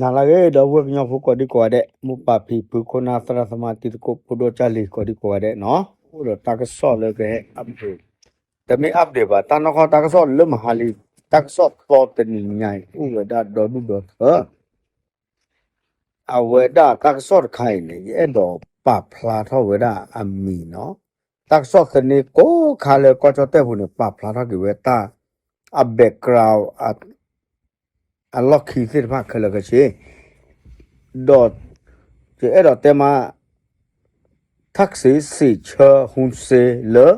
နၤလၢအဂ့ၤ ဒီပုၢ်ဝဲၢ်ကညီဖိကိးဒံကိးဂၤဒဲး, မိၢ်ပၢ်ဖံဖု ခိၣ်နၢ်သရၣ်သမါ တံၤသကိးဖိဒိၣ်ကၢ်လံၤ ကိးဒံကိးဂၤဒဲးနီၤ, အိၣ်ဒီးတၢ်ကစီၣ်လၢကဟဲ update, တမ့ၢ် update ဘၣ်, တၢ်နီၢ်ကီၢ်တၢ်ကစီၣ်လၢမဟါလံ, တၢ်ကစီၣ်သီတနံၤညါအံၤ အိၣ်ဝဲဒၣ်ဒီဒူၣ်ဒီထၢ အဝဲဒၣ်တၢ်ကစီၣ်တခါအံၤန့ၣ် ယအဲၣ်ဒိးပာ်ဖျါထီၣ်ဝဲဒၣ်အမံၤနီၤ, တၢ်ကစီၣ်သန့ကိးခါလၢကီၢ်ကၠီၣ်တဲၣ်ပူၤန့ၣ် ပာ်ဖျါထီၣ်က့ၤဝဲတၢ် အ background အလီၢ်ခံသ့ၣ်တဖၣ်ခဲလၢာ်ခဲဆ့, ဒီး ယအဲၣ်ဒိးတဲမး ထၣ်စံၣ်စံးဆၢ ဟူစ့လၢ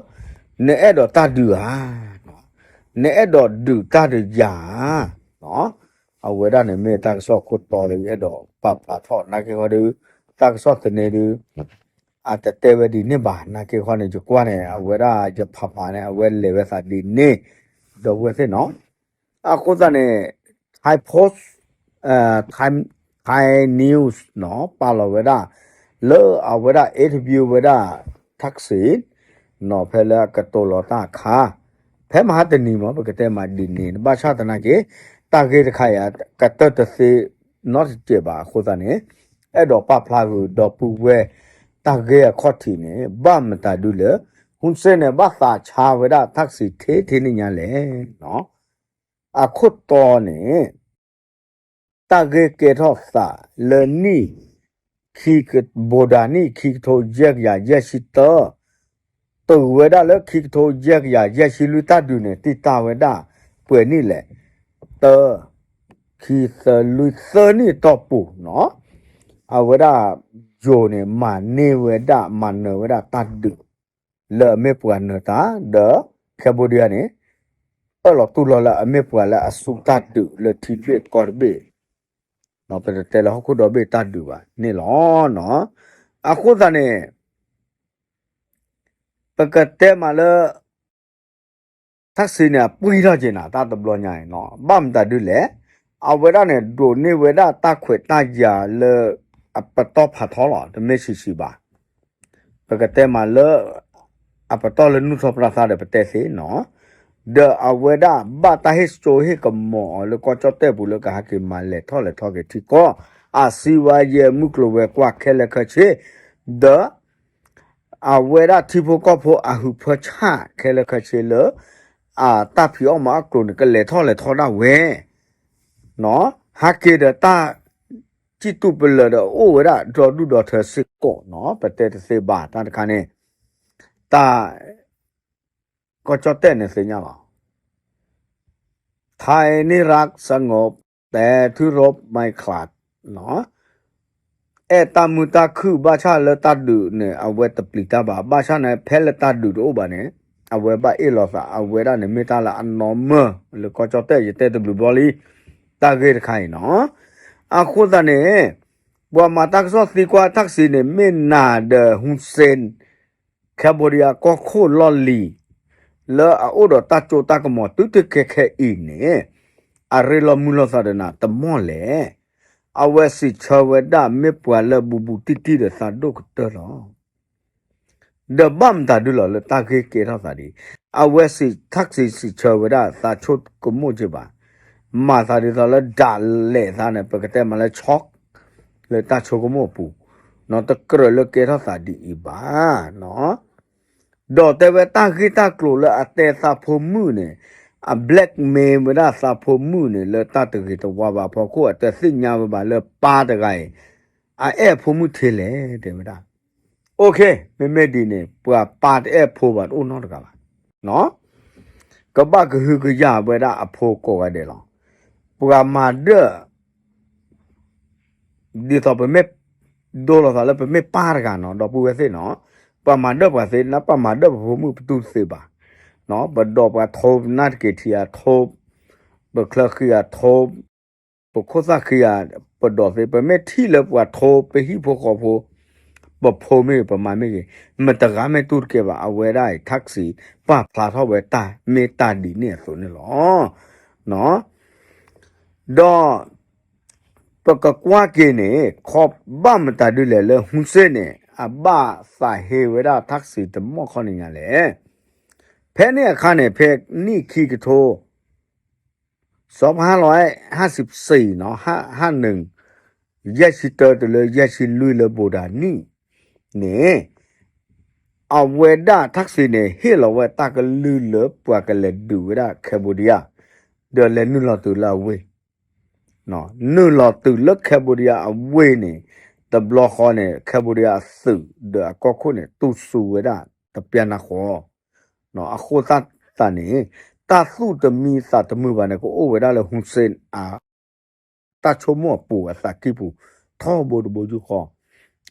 နအဲၣ်ဒိးတၢ်ဒုးဧါ, နအဲၣ်ဒိးဒုးတၢ်ဒီးယၤဧါ, အဝဲဒၣ်န့ၣ်မ့ၢ်တၢ်ကစီၣ်ခိၣ်တီလၢယအဲၣ်ဒိးပာ်ဖျါထီၣ်နာ်က့ဃီဒီး, တၢ်ကစီၣ်သန့ဒီး အတတဲဝဲဒ်န့ၣ်ဘၣ်, နာ်က့ဃီန့ၣ် ယကွၢ်န့ၣ် အဝဲဒၣ်ယဖးဖးန့ၣ် အဝဲလဲၤဝဲသးဒ်န့ၣ်, ဒီပုၢ်ဝဲၢ်သ့ၣ်နီၤ, အဃိသတးန့ၣ် Thai Post, Thai, Thai News နီၤ ပာ်လီၤဝဲဒၣ် လၢအဝဲဒၣ် interview ဝဲဒၣ် ထၣ်စံၣ် နီၤ ဖဲလၢအကတိၤလီၤတၢ်အခါ, ဖဲမဟါတနံၤမ့ၢ် ပကတဲမးဒ်န့ၣ် ဘၣ်ဆၣ်သနာ်က့ တၢ်ဂ့ၢ်တခါအံၤ ကတၢၢ်တသ့နီတစဲးဘၣ်အဃိသတးန့ၣ်, အဲၣ်ဒိးပာ်ဖျါဂုာ်ဒီပုၢ်ဝဲၢ် တၢ်ဂ့ၢ်အခီၣ်ထံးန့ၣ် ဘၣ်မတၤဒုလဲၣ်, ဟူစ့န့ၣ် ဘၣ်သးဆါဝဲဒၣ်ထၣ်စံၣ်ထဲထဲန့ၣ်ညါလဲၣ်နီၤ, အခိၣ်တီန့ၣ် တၢ်ဂ့ၢ်ကဲထီၣ်သးလၢနံၣ် ခံက ဘိးဒၣ်နံၣ် ခံကထိယဲၢ်ကယၤယဲၢ်ဆံတၢ, တုၤဝဲဒၣ်လၢခံကထိယဲၢ်ကယၤယဲၢ်ဆံလွံၢ်တၢ်ဒုးန့ၣ် တံာ်တာ်ဝဲဒၣ် ပှဲၤနံၣ်လဲၣ်, တၢ, ခံ သၢ လွံၢ် သၢနံၣ်အတီၢ်ပူၤနီၤ, အဝဲဒၣ် ယိၤန့ၣ် မၤန့ၢ်ဝဲဒၣ် မၤနၢၤဝဲဒၣ်တၢ်ဒုး လၢအမ့ၢ်ပှၤနၢၤတၢ် ဒီး Cambodia န့ၣ် အၢၣ်လီၤတူၢ်လိာ်လၢအမ့ၢ်ပှၤလၢအစူၢ်တၢ်ဒုးလၢထံတဘ့ၣ်ကီၢ်တဘ့ၣ်, ပတတဲလၢဟီၣ်ခိၣ်ဒီဘ့ၣ်တၢ်ဒုးဘၣ်န့ၣ်လီၤ. အဃိသတးန့ၣ် ပကတဲမးလၢ ထၣ်စံၣ်န့ၣ် အပှံၢ်ထီၣ်က့ၤနၤ တၢ်တဘျီညါအံၤနီၤ, ဘၣ်မတၤဒုလဲၣ်, အဝဲဒၣ်န့ၣ် ဒိးန့ၢ်ဝဲဒၣ်တၢ်ခွဲးတၢ်ယာ်လၢ အပတီၢ်ဖးထီလီၤ တမ့ၢ်ဆံးဆံးဘၣ်. ပကတဲမးလၢ အပတီၢ်လၢနူၢ်ထီၣ်ပြၢသးဒီးပတဲသ့နီၤ, ဒီးအဝဲဒၣ်ဘၣ်တၢ်ဟ့ၣ်စိဟ့ၣ်ကမီၤအီၤလၢကီၢ်ကၠီၣ်တဲၣ်ပူၤလၢကဟးက့ၤမၤလဲၤထီၣ်လဲၤထီက့ၤထံကီၢ်, အစံးဝဲယဲၢ်မုၢ်ကျိၤဝဲၤကွာ်ခဲလၢာ်ခဲဆ့, ဒီး အဝဲဒၣ်ထံဖိကီၢ်ဖိအဟုးဖၢဆၣ်ခဲလၢာ်ခဲဆ့လၢ အတၢ်ဖံးအီၣ်မၤအီၣ်ကျိၤန့ၣ် ကလဲၤထီၣ်လဲၤထီဒၣ်ဝဲ, ဟးက့ၤဒီးတၢ် စံၣ်တူၢ်ပလၢၤဒီးအိၣ်ဝဲဒၣ်ဒီဒူၣ်ဒီထၢစ့ၢ်ကီးနီၤ, ပတဲတသ့ဘၣ်တၢ်တခါန့ၣ်, တၢ် ကီၢ်ကၠီၣ်တဲၣ်န့ၣ်သ့ၣ်ညါလီၤ. ไทยนี่รักสงบ แต่ทุรบไม่ขาด အဲၣ်တၢ်မုာ်တၢ်ခုၣ်ဘၣ်ဆၣ်လၢတၢ်ဒုးန့ၣ် အဝဲတပျံၤတၢ်ဘၣ်, ဘၣ်ဆၣ်န့ၣ် ဖဲလၢတၢ်ဒုးတအိၣ်ဘၣ်န့ၣ် အဝဲဘၣ်အ့ၣ်လိာ်သး, အဝဲဒၣ်န့ၣ်မ့ၢ်တၢ်လၢအနီၢ်မၢၢ်လၢကီၢ်ကၠီၣ်တဲၣ် ယတဲတဘျုးဘျီလံ, တၢ်ဂ့ၢ်တခါအံၤနီၤ. အဃိသတးန့ၣ် ပှၤမၤတၢ်ကစီၣ်သံကွၢ်ထၣ်စံၣ်န့ၣ် မ့ၢ်နၤဒီး ဟူစ့ Cambodia ကီၢ်ခိၣ်လီၢ်လံၤ လၢအအိၣ်ဒီးတၢ်စိတၢ်ကမီၤတုၤတုၤခဲခဲအံၤန့ၣ် အရ့လိာ်မုာ်လိာ်သးဒီးနၤတမီၢ်လဲၣ်. အဝဲစံးဆၢဝဲဒၣ်မ့ၢ်ပှၤလၢဘူးဘူးတံၢ်တံၢ်ဒီးသးဒိၣ်ကတၢၢ်လီၤ. ဒီးဘၣ်မတၤဒုလီၤလၢတၢ်ဂ့ၢ်ကဲထီၣ်သးဒ်, အဝဲစံးထၣ်စံးစံးဆၢဝဲဒၣ်သးဆိကမိၣ်က့ၤဘၣ်, မၤသးဒ်သိးလၢဒၣ်လဲာ်သးန့ၣ် ပကတဲမးလၢ shock လၢတၢ်ဆိကမိၣ်အပူၤ, နီတကြၢးလၢကဲထီၣ်သးဒ်အံၤဘၣ်. ဒီးတဲဝဲတၢ်ဂ့ၢ်တၢ်ကျိၤလၢအတဲသးဖိမုၣ်န့ၣ်, အ blackmail ဝဲဒၣ်သးဖိမုၣ်န့ၣ် လၢတၢ်တဂ့ၤတဝါဘၣ်အဖီခိၣ် အတသ့ၣ်ညါဝဲဘၣ်လၢပၢ်တဂၤအံၤ အအဲၣ်အဖိမုၣ်ထဲလဲၣ် တဲဝဲဒၣ်. OK, မ့မ့ၢ်ဒ်န့ၣ် ပှၤပၢ်တအဲၣ်ဖိဘၣ်တအိၣ်နီတဂၤဘၣ်. ကဘၣ်ကဟုကယာ်ဝဲဒၣ်အဖိကိးဂၤဒဲးလီၤ. ပှၤမၤဒၢၣ် ဒ်သိးပမ့ၢ် ဒိလိာ်သးလၢပမ့ၢ်ပၢ်တဂၤနီၤ ဒီပုၢ်ဝဲၢ်သ့ၣ်နီၤ, ပှၤမၤဒၢၣ်ပှၤသ့ နပှၤမၤဒၢၣ်ပဖိမုၣ်ပတူၢ်တသ့ဘၣ်. ပဒိးပှၤထိ ပနၢ်တက့ၤထံဧါထိ, ပချၢဃံဧါထိ, ပခိၣ်သၣ်ဃံဧါ, ပဒိးသ့, ပမ့ၢ်ထံၣ်လၢပှၤထိ ပဟံၣ်ဖိဃီဖိ, ပဖိမ့ၢ်ဂ့ၤ ပမါမ့ၢ်ဂ့ၤ, မတဂၤမ့ၢ်တူၢ်တကဲဘၣ်. အဝဲဒၣ်အံၤ ထၣ်စံၣ် ပာ်ဖျါထီၣ်ဝဲတၢ်မ့ၢ်တၢ်ဒ်န့ၣ်အသိးန့ၣ်လီၤ. ဒီး ပကကွၢ်က့ၤန့ၣ် ခီဘၣ်မတၤဒုလဲၣ်လၢ ဟူစ့န့ၣ် အဘၣ်သးဟ့ဝဲဒၣ်ထၣ်စံၣ်တမီၢ်ခီန့ၣ်ညါလဲၣ်. ဖဲန့ၣ်အခါန့ၣ် ဖဲနံၣ်ခံကထိ စီၤပဟါလီၤ ဟါစံးစံးနီၤ ဟါ ဟါနုာ် ယဲၢ်ဆံတၢတုၤလၢယဲၢ်ဆံလွံၢ်လၢဘိးဒၣ်နံၣ်န့ၣ် အဝဲဒၣ်ထၣ်စံးန့ၣ် ဟ့ၣ်လီၤဝဲတၢ်ကလုၢ်လၢပှၤကလဲၤဒုးဝဲဒၣ် Cambodia ဒီးလဲၤနုာ်လီၤတုၤလၢအဝ့ၢ် နုာ်လီၤတုၤလၢ Cambodia အဝ့ၢ်န့ၣ် တဘျီဃီန့ၣ် Cambodia အသုးဒီးအကီၢ်ခိၣ်န့ၣ် တူၢ်စူၤဝဲဒၣ်တပျၢနၢ်ဃီ အဃိသတးန့ၣ် တၢ်သူၣ်တမံသးတမုာ်ဘၣ်န့ၣ် ကအိၣ်ဝဲဒၣ်လၢ Hun Sen အ တၢ်ဆိကမိၣ်အပူၤအသးကံၢ်ပူၤ ထီဘိတဘိယူၢ်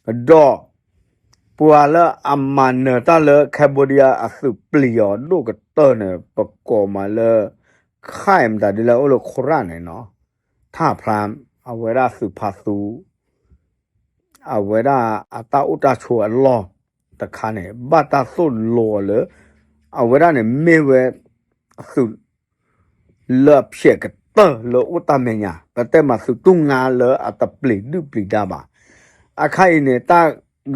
ဃီ ဒီး ပှၤလၢအမၤနၢၤတၢ်လၢ Cambodia အသုးပျံၤအီၤဒိၣ်ကတၢၢ်န့ၣ် ပကိးမးလၢ ခၢၣ်မတၤဒ်လဲၣ် အိၣ်လၢခိရၣ်န့ၣ်နီၤ ထၣ်ဖျါ အဝဲဒၣ်သုးဖးသူ အဝဲဒၣ်အတၢ်အိၣ်တၢ်ဆိးအလီၢ်တခါန့ၣ် ဘၣ်တၢ်သိၣ်လိအီၤလၢ အဝဲဒၣ်န့ၣ်မ့ၢ်ဝဲ သုး လၢအဖျဲးကတၢၢ်လၢအိၣ်တၢ်မဲာ်ညါ ပတဲမးသုးတူၢ်ငါလၢအတပျံၤဒုၣ်ပျံၤဒါဘၣ်. အခါအံၤန့ၣ် တၢ်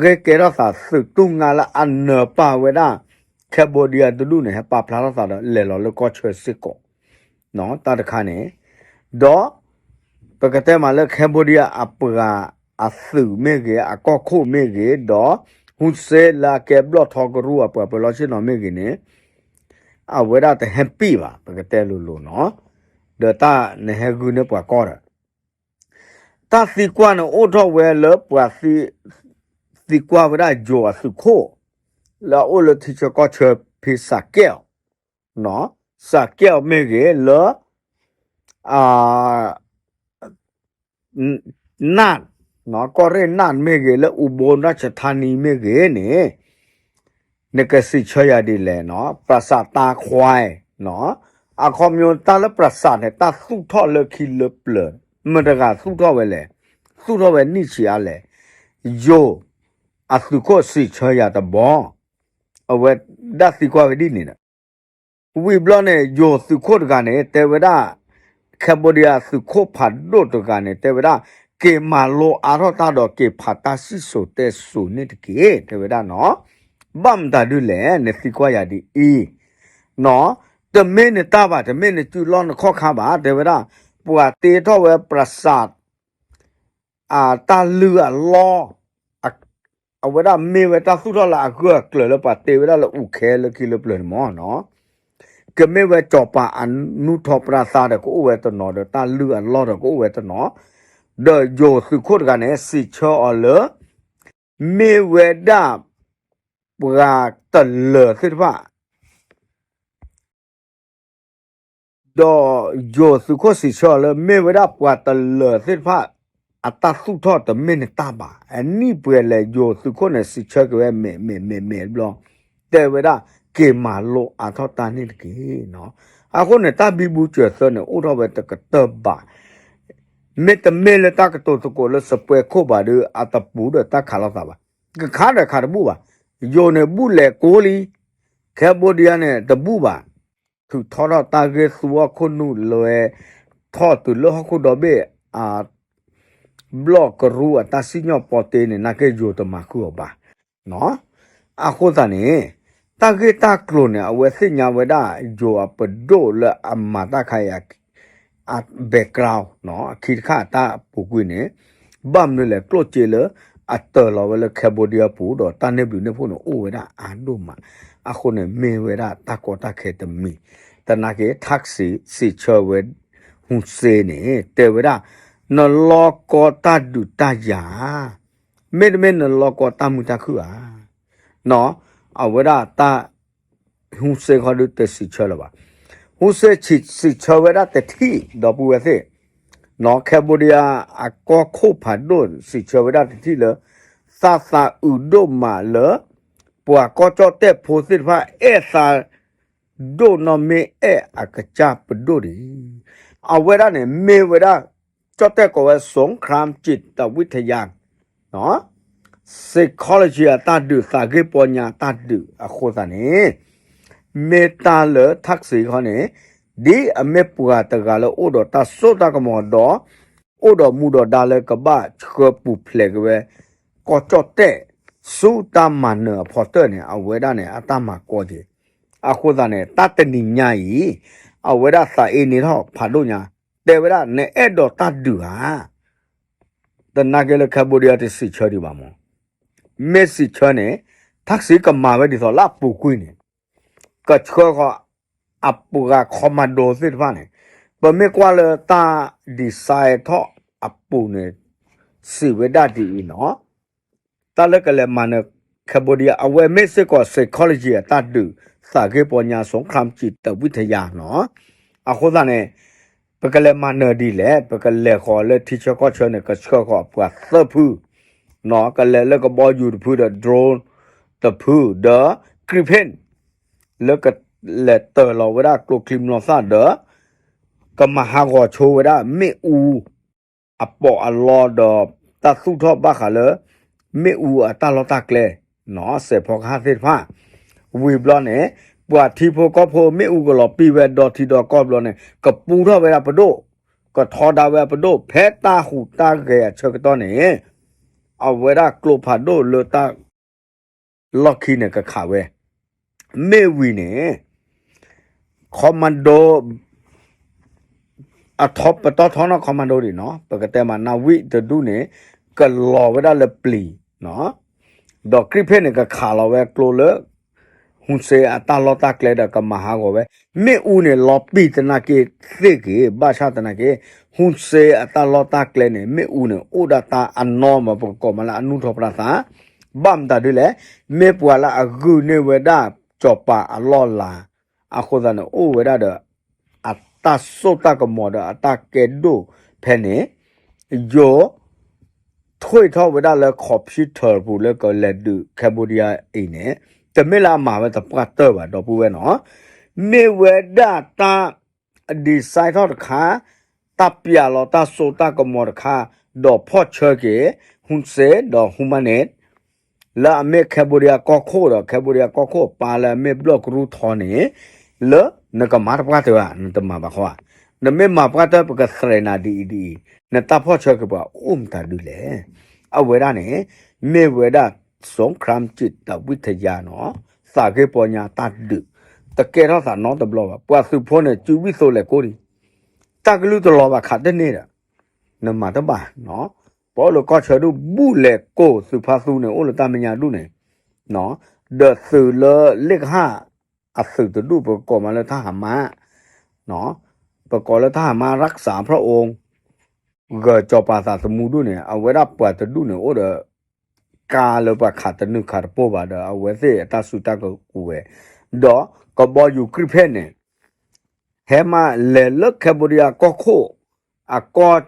ဂ့ၢ်ကဲထီၣ်သးသုးတူၢ်ငါလၢအနၢၤပာ်ဝဲဒၣ် Cambodia တဒူၣ်န့ၣ် ဟဲပာ်ဖျါထီၣ်သးဒီးလဲၤလီၤလၢကီၢ်ဆၢစ့ၢ်ကီး တၢ်တခါန့ၣ် ဒီး ပကတဲမးလၢ Cambodia အပှၤအသုးမ့ၢ်ဂ့ၤ အကီၢ်ခိၣ်မ့ၢ်ဂ့ၤ ဒီး Hun Sen လၢအကဲဘျီၣ်ထီကရူၢ်အပှၤပၢၤလီၢ်ဆ့ၣ်နီၤမ့ၢ်ဂ့ၤန့ၣ် အဝဲဒၣ်တဟဲပံၣ်ဘၣ် ပကတဲလိၤလိၤနီၤ ဒီးတၢ်နဟဲဂုာ်န့ၢ်ပှၤကီၢ်ဒီး တၢ်သံကွၢ်န့ၣ်အိၣ်ထီၣ်ဝဲလၢပှၤ သံကွၢ်ဝဲဒၣ်ယိၤအသုးခိၣ် လၢအအိၣ်လၢထံဆၢကီၢ်ဆၢဖဲစးကဲး စးကဲးမ့ၢ်ဂ့ၤလၢ နၢ် ကီၢ်ရ့ၣ်နၢ်မ့ၢ်ဂ့ၤ လၢအူဘိရၢ်ၡထါနံမ့ၢ်ဂ့ၤန့ၣ် နကစံးဆၢယၤဒ်လဲၣ်နီၤ ပြဿနာတၢ်ခွဲးနီၤ အခီပညီတၢ်လၢပြဿနာန့ၣ် တၢ်သူၣ်ထီၣ်လၢခံလၢပျၢၤ မတၤတဂၤသူၣ်ထီၣ်ဝဲလဲၣ် သူၣ်ထီၣ်ဝဲနံၣ်ဆံးအါလဲၣ် ယိၤ အသုးခိၣ်စံးဆၢယၤတဘီ အဝဲဒၣ်သံကွၢ်ဝဲဒ်န့ၣ်ဒီး ဝံၤဘျီန့ၣ် ယိၤသုးခိၣ်တဂၤန့ၣ် တဲဝဲဒၣ် Cambodia သုးခိၣ်ဖးဒိၣ်တဂၤန့ၣ် တဲဝဲဒၣ် က့ၤမၤလိအါထီၣ်တၢ်ဒီးက့ၤဖးတၢ်စံၣ်စိၤတဲစိၤန့ၣ်တက့ၢ် တဲဝဲဒၣ်နီၤ ဘၣ်မတၤဒ်လဲၣ် နသံကွၢ်ယၤဒ်အံၤ နီၤ တမ့ၢ်နတၢ်ဘၣ် တမ့ၢ်နစုလီၢ်နခီၣ်ခါဘၣ် တဲဝဲဒၣ် ပှၤတ့ထီၣ်ဝဲပြဿနာ အတၢ်လုၢ်အလီၢ် အဝဲဒၣ်မ့ၢ်ဝဲတၢ်သူၣ်ထီၣ်လၢအဂၢၢ်အကျၢၤလၢပှၤတ့ဝဲဒၣ်လၢအူခဲလၢခံလၢပျၢၤန့ၣ်မ့ၢ်နီၤ ကမ့ၢ်ဝဲစီၤပၤအနူထီၣ်ပြသးဒီးကအိၣ်ဝဲတနီၤဒီးတၢ်လုၢ်အလီၢ်ဒီးကအိၣ်ဝဲတနီၤ ဒီးယိၤသုးခိၣ်တဂၤန့ၣ် စံးဆၢအီၤလၢ မ့ၢ်ဝဲဒၣ် ပှၤတလၢၤသ့ၣ်တဖၣ် ဒီးယိၤသုးခိၣ်စံးဆၢအီၤလၢ မ့ၢ်ဝဲဒၣ်ပှၤတလၢၤသ့ၣ်တဖၣ် အတၢ်သူၣ်ထီၣ်တမ့ၢ်နတၢ်ဘၣ်. အနံၣ်ပှဲၤလဲၣ် ယိၤသုးခိၣ်န့ၣ် စံးဆၢက့ၤဝဲမဲာ်မဲာ်မဲာ်မဲာ်ဘျီ တဲဝဲဒၣ် က့ၤမၤလိအါထီၣ်တၢ်န့ၣ်တက့ၢ်. အဃိန့ၣ် တၢ်ဘံဘူစၢၤသၢန့ၣ် အိၣ်ထီၣ်ဝဲတကတၢၢ်ဘၣ်. မ့တမ့ၢ်လၢတၢ်ကတိၤသကိးလၢစပွဲခိၣ်ဘၣ်ဒီး အတပူၤဒီးတၢ်ခးလိာ်သးဘၣ်. ကခးဒီးခးတဘူၣ်ဘၣ်. ယိၤန့ၣ် ဘူၣ်လဲၤကိးလံ. Cambodia န့ၣ် တဘူၣ်ဘၣ်. ထုးထီၣ်ထီၣ်တၢ်ဂ့ၢ်သူအီၣ်ခိၣ်နူာ်လဲၤထီၣ်တုၤလၢဟီၣ်ခိၣ်ဒီဘ့ၣ် အ ဘျီၣ်ကရူၢ်အတၢ်စံၣ်ညီၣ်ပီတ့န့ၣ် နာ်က့ယိၤတမၤဃုာ်အီၤဘၣ်. အဃိသတးန့ၣ် တၢ်ဂ့ၢ်တၢ်ကျိၤန့ၣ် အဝဲသ့ၣ်ညါဝဲဒၣ် ယိၤအပဒိၣ်လၢအမၤတၢ်ခါအံၤ အ background အခံတခါအတၢ်ပူၤကွံာ်န့ၣ် ဘၣ်မနုၤလဲၣ် ကျိၣ်စ့လၢအတၢၤလီၤဝဲလၢ Cambodia ပူၤဒီး တၢ်န့ၢ်ဘျုးန့ၢ်ဖှိၣ်န့ၣ် အိၣ်ဝဲဒၣ်အါဒိၣ်မး. အဃိန့ၣ် မ့ၢ်ဝဲဒၣ်တၢ်ကီတၢ်ခဲတမံၤ. သနာ်က့ ထၣ်စံး စံးဆၢဝဲ ဟူစ့န့ၣ် တဲဝဲဒၣ် နလီကီတၢ်ဒုးတၢ်ယၤ မ့တမ့ၢ်နလီကီတၢ်မုာ်တၢ်ခုၣ်ဧါ. အဝဲဒၣ်တၢ် ဟူစ့ခီဒုးတစံးဆၢလၢၤဘၣ်. ဟူစ့စံးဆၢဝဲဒၣ်တထံၣ် ဒီပုၢ်ဝဲၢ်သ့ၣ် Cambodia အကီၢ်ခိၣ်ဖးဒိၣ်စံးဆၢဝဲဒၣ်တထံၣ်လၢ သးသးအုးဒိၣ်မးလၢ ပှၤကီၢ်ကၠီၣ်တဲၣ်ဖိသ့ၣ်တဖၣ်အဲၣ်သး ဒိၣ်နီၢ်မ့ၢ်အဲၣ်အကစၢ်ပဒိၣ်ဒံး. အဝဲဒၣ်န့ၣ် မ့ၢ်ဝဲဒၣ် ကၠီၣ်တဲၣ်ကိးဝဲ စူၣ်ခရၣ်စံးတဝံထယၢၣ် psychology အတၢ်ဒုး သးဂ့ၢ်ပီညါတၢ်ဒုးအဃိသတးန့ၣ် မ့ၢ်တၢ်လၢထၣ်စံးခီန့ၣ် ဒ်အမ့ၢ်ပှၤတဂၤလၢအိၣ်ဒီးတၢ်စိတၢ်ကမီၤဒီး အိၣ်ဒီးမူဒီးဒါလၢကဘၣ်ဆှၢပူၤဖျဲးက့ၤဝဲ ကီၢ်ကၠီၣ်တဲၣ် ဆူတၢ်မၤနၢၤအဖီတၢၢ်န့ၣ် အဝဲဒၣ်န့ၣ် အတၢ်မၤကီက့ၤ. အဃိသတးန့ၣ် တၢ်တနံၤညါအံၤ အဝဲဒၣ်သးအ့န့ၢ်ထီၣ်ဖးဒိၣ်ညါ တဲဝဲဒၣ် နအဲၣ်ဒိးတၢ်ဒုးဧါ. သနာ်က့လၢ Cambodia တစံးဆၢဒံးဘၣ်မး, မ့ၢ်စံးဆၢန့ၣ် ထၢၣ်စံကမၤဝဲဒ်သိးလၢအပူၤကွံာ်န့ၣ် ကဆှၢဃီၤအပှၤ commando သ့ၣ်တဖၣ်န့ၣ်, ပမ့ၢ်ကွၢ်လၢတၢ် design ထီၣ်အပူၤန့ၣ် စံးဝဲဒၣ်ဒ်အံၤနီၤ, တၢ်လၢကလဲၤမၤနၢၤ Cambodia အဝဲမ့ၢ်စ့ၢ်ကီး psychology အတၢ်ဒုး သးဂ့ၢ်ပီညါ สงครามจิตวิทยา နီၤ, အဃိသတးန့ၣ် ပကလဲၤမၤနၢၤဒ်လဲၣ်, ပကလဲၤဃီၤလၢထံဆၢကီၢ်ဆၢန့ၣ် ကဆှၢဃီၤအပှၤသၢဖု, ကလဲၤလၢကဘီယူၤတဖုဒီး drone တဖုဒီး Gripen လၢကလဲၤတၢၤလီၤဝဲဒၣ်ကျိချံမျိာ်သၣ်ဒီး ကမၤဟးဂီၤဆိဝဲဒၣ်မ့ၣ်အူ အပီးအလီဒီး တၢ်သူၣ်ထီၣ်ဘၣ်ဃးလၢ မ့ၣ်အူအတၢ်လီၢ်တၢ်ကျဲ စဲးဖီကဟၣ်သ့ၣ်တဖၣ်, ဝံၤဘျီန့ၣ် ပှၤထံဖိကီၢ်ဖိမ့ၣ်အူကလီၤပံာ်ဝဲဒီထံဒီကီၢ်ဘျီန့ၣ် ကပူထီၣ်ဝဲဒၣ်ပဒိၣ်, ကထီဒါဝဲပဒိၣ် ဖဲတၢ်ဟူးတၢ်ဂဲၤအဆၢကတီၢ်န့ၣ် အဝဲဒၣ်ကျိဖးဒိၣ်လၢတၢ် လီၢ်ခံန့ၣ်ကခးဝဲ, မ့ၢ်ဝံၤန့ၣ် commando အထီပတီၢ်ထီနီၢ် commando ဒံးနီၤ, ပကတဲမး နၣ်ဝံၣ်တဒူၣ်န့ၣ် ကလီၤဝဲဒၣ်လၢပျံၤ, ဒီး Gripen န့ၣ် ကခးလီၤဝဲကျိလၢ ဟူစ့အတၢ်လီၢ်တၢ်ကျဲဒီးကမၤဟးဂီၤဝဲ, မ့ၣ်အူန့ၣ် လီၤပံာ်သနာ်က့သ့ၣ်က့ၤ ဘၣ်ဆၣ်သနာ်က့ ဟူစ့အတၢ်လီၢ်တၢ်ကျဲန့ၣ် မ့ၣ်အူန့ၣ် အိၣ်ဒၣ်တၢ်အနီၢ်မး ပကကိးမးလၢအနူၢ်ထီၣ်ပြၣ်သး, ဘၣ်မတၤဒ်လဲၣ်, မ့ၢ်ပှၤလၢအဂုာ်န့ၢ်ဝဲဒၣ်စီၤပၤအလီၢ်လၤ, အဃိသတးန့ၣ် အိၣ်ဝဲဒၣ်ဒီး အတၢ်စိတၢ်ကမီၤဒီးအတၢ်ကဲဒိၣ်ဖဲန့ၣ်, ယိၤ ထွံၣ်ထီၣ်ဝဲဒၣ်လၢ computer ပူၤလၢကလဲၤဒုး Cambodia အံၤန့ၣ်, တမ့ၢ်လၢအမၤဝဲသပှၢ်တၢၢ်ဘၣ် ဒီပုၢ်ဝဲၢ်နီၤ, မ့ၢ်ဝဲဒၣ်တၢ် design ထီၣ်တခါ, တၢ်ပျးလီၤတၢ်စိတၢ်ကမီၤတခါ, ဒီးဖီၣ်ဆၢက့ၤ ဟူစ့ဒီး ဟူမၤန့ၣ် လၢအမ့ၢ် Cambodia ကီၢ်ခိၣ်ဒီး Cambodia ကီၢ်ခိၣ်ပၢ်လၢအမ့ၢ်ဘျီၣ်ကရူၢ်ထီန့ၣ်, လၢနကမၤတပှၢ်တၢၢ်ဧါ, နတမၤဘၣ်ဃီဧါ, နမ့ၢ်မၤပှၢ်တၢၢ် ပကသရဲးနၤဒ်အံၤဒ်အံၤ, နတၢ်ဖီၣ်ဆၢက့ၤပှၤအိၣ်မတၤဒုလဲၣ်, အဝဲဒၣ်န့ၣ် မ့ၢ်ဝဲဒၣ် စူၣ်ခရၢမ်စံးတၢ်ဝံထယါနီၤ, သးဂ့ၢ်ပီညါတၢ်ဒုး, တကဲထီၣ်သးနီတဘျီဘၣ်, ပှၤသုးဖိန့ၣ် စုဝံၣ်သိးလဲၤကိးဒံး, တၢ်ကလုၢ်တလီၤဘၣ်ခးတန့ၢ်ဒီး နမၤတဘၣ်နီၤ, ပအိၣ်လၢကီၢ်ဆၢဒူၣ် ဘူၣ်လဲၤကိးသုးဖါသူန့ၣ် အိၣ်လၢတၢ်မဲာ်ညါဒူၣ်န့ၣ်, ဒီးသုးလၢလ့ၣ်ကဟၣ် အသုးတဒူၣ် ပကကိးမးလၢ ทหารม้า, ပကိးလၢ ทหารม้ารักษาพระองค์, ဂၢၤစီၤပၤသးသမူဒူၣ်န့ၣ် အဝဲဒၣ်ပှၤတဒူၣ်န့ၣ် အိၣ်ဒီး ကါလၢပှၤခးတနုာ်ခးတပိၢ်ဘၣ်ဒီး အဝဲသ့ၣ်အတၢ်စုတၢ်ကဝဲၤ, ဒီးကဘီယူၤ Gripen န့ၣ် ဟဲမးလဲၤလၢ Cambodia ကီၢ်ခိၣ် အကီၢ်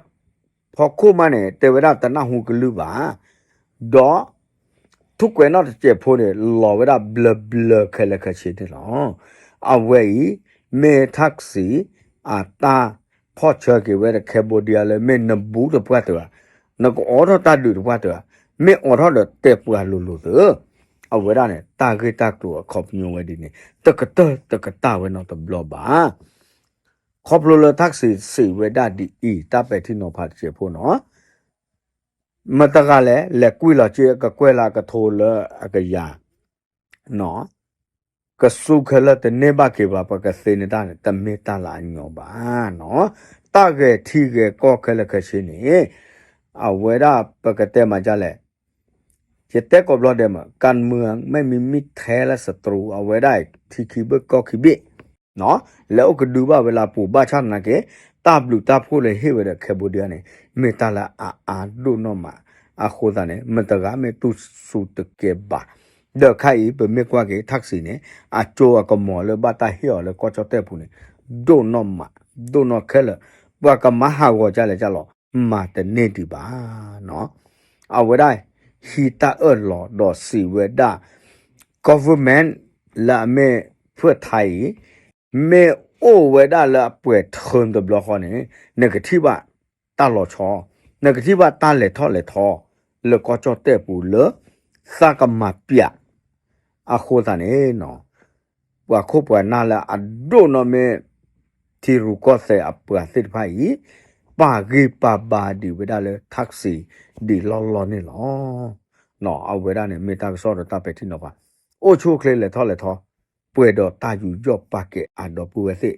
ဖီခိၣ်မးန့ၣ် တဲဝဲဒၣ်တနၢ်ဟူကလုၢ်ဘၣ်, ဒီး ထူၣ်ကွဲးနီၣ်တစဲးဖိန့ၣ် လီၤဝဲဒၣ်ဘျၢဘျၢခဲလၢာ်ခဲဆ့န့ၣ်လီၤ. အဝဲအံၤ မ့ၢ်ထၣ်စံး အတၢ်ဖီၣ်ဆၢက့ၤဝဲဒီး Cambodia လၢမ့ၢ်နဘူးတပှၢ်တၢၢ်ဧါ, နကအိးထီၣ်တၢ်ဒုးတပှၢ်တၢၢ်ဧါ, မ့ၢ်အိးထီၣ်ဒီးတဲပှၤလိၤလိၤသၢ, အဝဲဒၣ်န့ၣ် တၢ်ဂ့ၢ်တၢ်ကျိၤအခီပညီဝဲဒ်န့ၣ် တကတၢၢ်တကတၢၢ်ဝဲနီတဘျီဘၣ်. ခီဖျိလၢထၣ်စံးစံးဝဲဒၣ်ဒ်အံၤ တၢ်ပဲာ်ထံနီၤဖးတစဲးဖိနီၤ, မတၤတဂၤလဲၣ် လဲၤကွံာ်လီၤက့ၤအကကွဲၢ်လၢအကထိလၢအကယၤ, ကစူခဲလၢာ်တန့ၢ်ဘၣ်က့ၤဘၣ် ပကသ့န့ၢ်တၢ်န့ၣ် တမ့ၢ်တၢ်လၢအညီဘၣ်နီၤ. တၢ်ဂဲၤထံဂဲၤကီၢ်ခဲလၢာ်ခဲဆ့န့ၣ် အဝဲဒၣ်ပကတဲမးဒ်လဲၣ်, ယတဲကိးဘျီဒဲးမး การเมืองไม่มีมิตรแท้และศัตรู အဝဲဒၣ်ထံခံဘ့ၣ်ကီၢ်ခံဘ့ၣ် လဲၤအိၣ်ကဒုဘၣ်ဝဲလၢအပူၤ ဘၣ်ဆၣ်သနာ်က့ တၢ်ဘျုးတၢ်ဖှိၣ်လၢဟ့ၣ်ဝဲဒီး Cambodia န့ၣ် မ့ၢ်တၢ်လၢအအါဒိၣ်နီၢ်မး. အဃိသတးန့ၣ် မတၤတဂၤမ့ၢ်တူၢ်စူၤတကဲဘၣ်. ဒီးခဲအံၤ ပမ့ၢ်ကွၢ်က့ၤထၣ်စံးန့ၣ် အကၠိအကမီၤလၢဘၣ်တၢ်ဟ့ၣ်အီၤလၢကီၢ်ကၠီၣ်တဲၣ်ပူၤန့ၣ် ဒိၣ်နီၢ်မး, ဒိၣ်နီၢ်ခဲလၢာ်, ပှၤကမၤဟးဂီၤဒ်လဲၣ်ဒ်လဲၣ် မၤတန့ၢ်ဒံးဘၣ်. အဝဲဒၣ် ဟံးတၢ်အၢၣ်လီၤဒီးစံးဝဲဒၣ် government လၢအမ့ၢ်ဖုၣ်ထါအံၤ မ့ၢ်အိၣ်ဝဲဒၣ်လၢအပှဲၤထၢတဘျီဃီန့ၣ် နကထံၣ်ဘၣ်တၢ်လီၤဆီ, နကထံၣ်ဘၣ်တၢ်လဲၤထီၣ်လဲၤထီ လၢကီၢ်ကၠီၣ်တဲၣ်ပူၤလၢ သးကမၤပျး အဃိသတးန့ၣ် ပှၤခိၣ်ပှၤနၢ်လၢအဒိၣ်နီၢ်မ့ၢ် ထံရူၢ်ကီၢ်သဲးအပှၤသ့ၣ်တဖၣ်အံၤ ပာ်ဂံၢ်ပာ်ဘါဒံးဝဲဒၣ်လၢထၣ်စံးဒံးလီၢ်လီၢ်န့ၣ်လီၤ. အဝဲဒၣ်န့ၣ် မ့ၢ်တၢ်ကစီၣ်ဒီးတၢ်ပဲာ်ထံနီၤဖး အိၣ်ဆူၣ်အိၣ်ချ့လဲၤထီၣ်လဲၤထီ ပှဲၤဒီးတၢ်ယူးယီၣ်ပာ်ကဲအါ ဒီပုၢ်ဝဲၢ်သ့ၣ်